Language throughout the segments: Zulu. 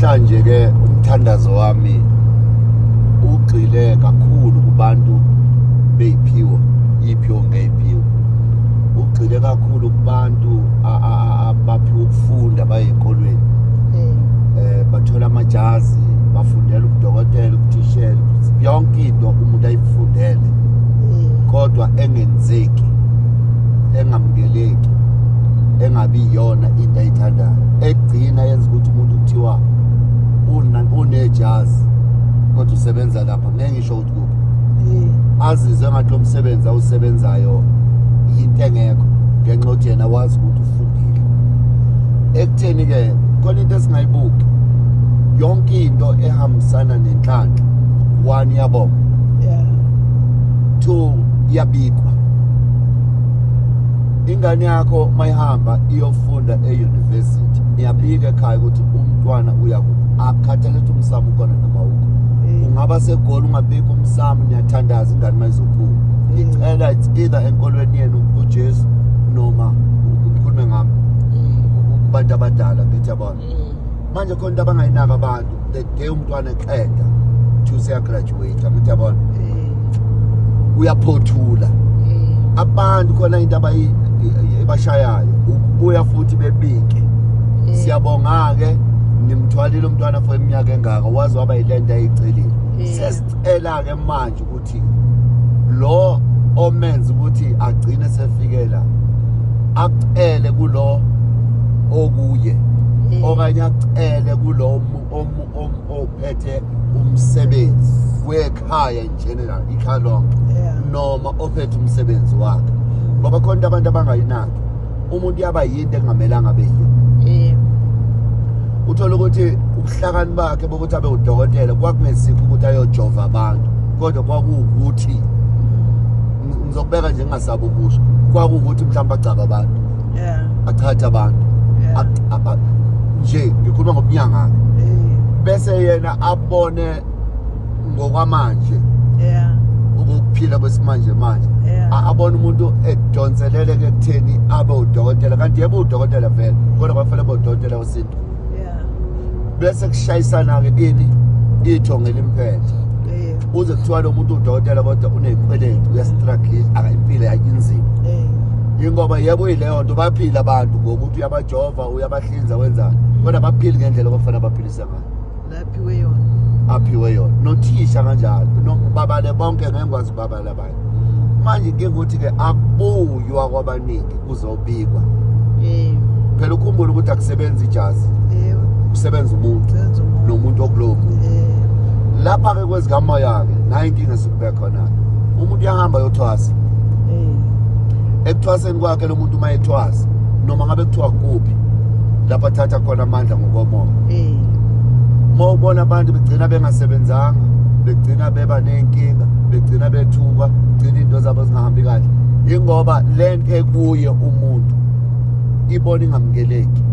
Namhlanje ke umthandazo wami ugxile kakhulu kubantu beyiphiwo, iphiwo ngeyiphiwo. Ugxile kakhulu kubantu abaphiwa ukufunda baye ey'kolweni. Bathola amajazi, bafundela ubudokotela, ubuthishela, yonke into umuntu ayifundele kodwa engenzeki, engamukeleki, engabi iyona into ayithandayo, egcina yenza ukuthi umuntu kuthiwa unejazi kodwa usebenza lapha, ngeke ngisho ukuthi kuphi, azizwe engathi lo msebenzi awusebenzayo yinto engekho ngenxa yokuthi yena wazi ukuthi ufundile. Ekutheni-ke khona into esingayibuki, yonke into ehambisana nenhlanhla, one, iyabonga, two, iyabikwa. Ingane yakho mayihamba iyofunda e-university, niyabika ekhaya ukuthi umntwana uya kuphi, akukhathele ukuthi umsamo ukhona noma awukho. Ungaba seGoli ungabika umsamo, niyathandaza ingane mayizophuma. Ngicela, it's either enkolweni yenu uJesu noma ngikhulume ngami kubantu abadala, ngithi yabona. Manje khona into abangayinaka abantu, the day umntwana eqeda to useyagraduate, angithi yabona, uyaphothula. Abantu khona into ebashayayo ukubuya futhi bebike, siyabonga-ke nimthwalile umntwana for iminyaka engaka, waze waba yilento ayicelile. Sesicela-ke manje ukuthi lo omenza ukuthi agcine sefikela acele kulo okuye, okanye acele kulo ophethe umsebenzi wekhaya in general, ikhaya lonke, noma ophethe umsebenzi wakhe, ngoba khona into abantu abangayinaki, umuntu uyaba yinto engamelanga abe yiyo. Uthola ukuthi ubuhlakani bakhe bokuthi abe udokotela kwakungesikho ukuthi ayojova abantu, kodwa kwakuwukuthi, ngizokubeka nje ngingasabi ukusho, kwakuwukuthi mhlawumbe agcaba abantu, achathe abantu, nje ngikhuluma ngobunyanga-ke, bese yena abone ngokwamanje ukuphila kwesimanje manje, abone umuntu edonseleleke ekutheni abe udokotela, kanti yebo udokotela vele, kodwa kwafanele abe udokotela wesintu. Bese kushayisana-ke ini ithongo elimphethe, uze kuthiwa lo muntu udokotela kodwa unezikweletu, uyastruggle, akayimpilo yakhe inzima. Ingoba yebo yileyo nto, baphila abantu ngokuthi uyabajova, uyabahlinza, wenzani, kodwa baphili ngendlela okufanele baphilise ngayo. Laphiwe yona. Aphiwe yona. Nothisha kanjalo, babale bonke, ngeke ngikwazi ukubabala abanye. Manje inkinga ukuthi-ke akubuywa kwabaningi kuzobikwa. Phela ukhumbule ukuthi akusebenzi ijazi, kusebenza umuntu, Kusebenza umuntu. Nomuntu okulowo muntu. Lapha-ke kwezikamoya-ke nayo inkinga esikube khona-ke, umuntu uyahamba ayothwasa. Ekuthwaseni kwakhe lo muntu uma ethwasa, noma ngabe kuthiwa kuphi lapho athatha khona amandla ngokomoya, uma ubona abantu begcina bengasebenzanga, begcina beba ney'nkinga, begcina bethuka, gcina iy'nto zabo zingahambi kahle, yingoba le nto ekuye umuntu ibona ingamukeleki,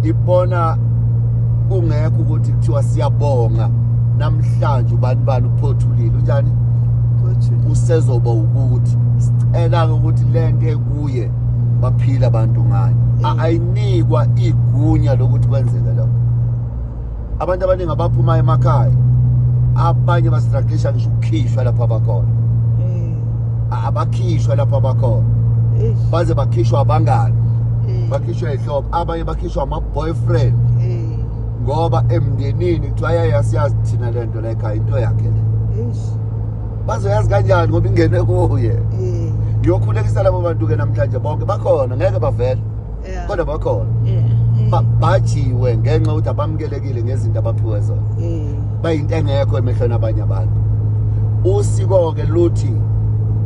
ibona kungekho ukuthi kuthiwa siyabonga namhlanje ubani bani uphothulile unjani, usezoba ukuthi sicela-ke ukuthi le nto ekuye baphile abantu ngayo. Ayinikwa igunya lokuthi kwenzeke lokho. Abantu abaningi abaphuma emakhaya, abanye bastruglisha ngisho ukukhishwa lapho abakhona. Abakhishwa lapho abakhona, baze bakhishwa abangani, bakhishwa ihlobo, abanye bakhishwa ama-boyfriend, ngoba emndenini kuthiwa ayaye siyazi thina le nto la ekhaya, into yakhe le. Bazoyazi kanjani ngoba ingene kuye? Ngiyokhulekisa labo bantu-ke namhlanje, bonke bakhona, ngeke bavele, kodwa bakhona. Bajiwe ngenxa yokuthi abamukelekile ngezinto abaphiwe zona, bayinto engekho emehlweni abanye abantu. Usiko-ke luthi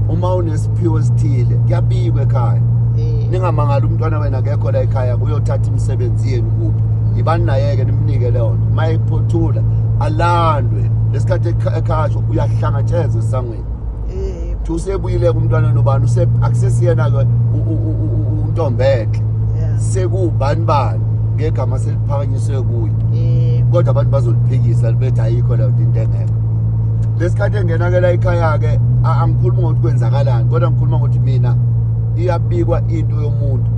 uma unesiphiwo esithile kuyabikwa ekhaya. Ningamangali umntwana wena akekho la ekhaya, kuyothatha imisebenzi yenu kuphi, yibani naye-ke nimnike leyo nto. Uma ephothula alandwe lesikhathi ekhasho, uyahlangatshezwa esangweni, thi usebuyile-ke umntwana nobani, akusesiyena-ke untombenhle, sekuwubani bani ngegama seliphakanyiswe kuye, kodwa abantu bazoliphikisa bethi ayikho leyo nto, into engekho. Lesikhathi engena-ke la ekhaya-ke, angikhulumi ngokuthi kwenzakalani, kodwa ngikhuluma ngokuthi mina iyabikwa into yomuntu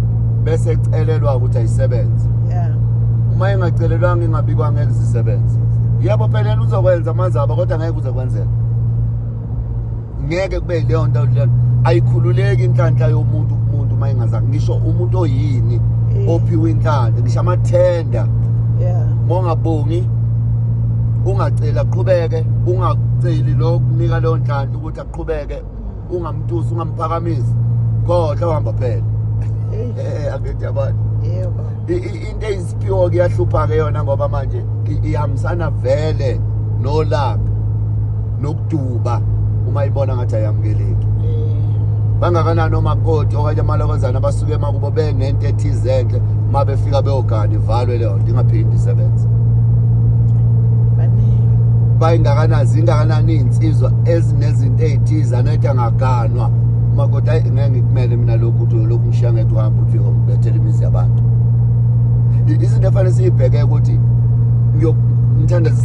bese ecelelwa ukuthi ayisebenze. Uma ingacelelwanga ingabikwa ngeke zisebenze. Yebo phela yena uzokwenza amazaba kodwa ngeke kuze kwenzeke. Ngeke kube leyo nto leyo. Ayikhululeki inhlanhla yomuntu kumuntu uma ingazange ngisho umuntu oyini ophiwe inhlanhla ngisho amathenda. Yeah. Mongabongi ungacela aqhubeke, ungaceli lo kunika leyo nhlanhla ukuthi aqhubeke, ungamtusi ungamphakamisi. Khohlwa uhamba phela. Angithi yabona. Yebo. Into eyisiphiwo kuyahlupha ke yona ngoba manje ihambisana vele nolaka nokuduba uma ibona ngathi ayamukeleki. Bangakanani omakoti okanye amalokozana abasuke emakubo benento ethize enhle uma befika beyogana ivalwe leyo nto ingaphindi isebenze. Bayingakanani zingakanani iy'nsizwa ezinezinto ey'thize anethi angaganwa umakoti, hayi ngeke ngikumele mina lokhu ukuthi lokhu ngishiya ngedwa uhamba uthi uyobethela imizi yabantu. Izinto efanele siyibheke ukuthi ngithandazisa.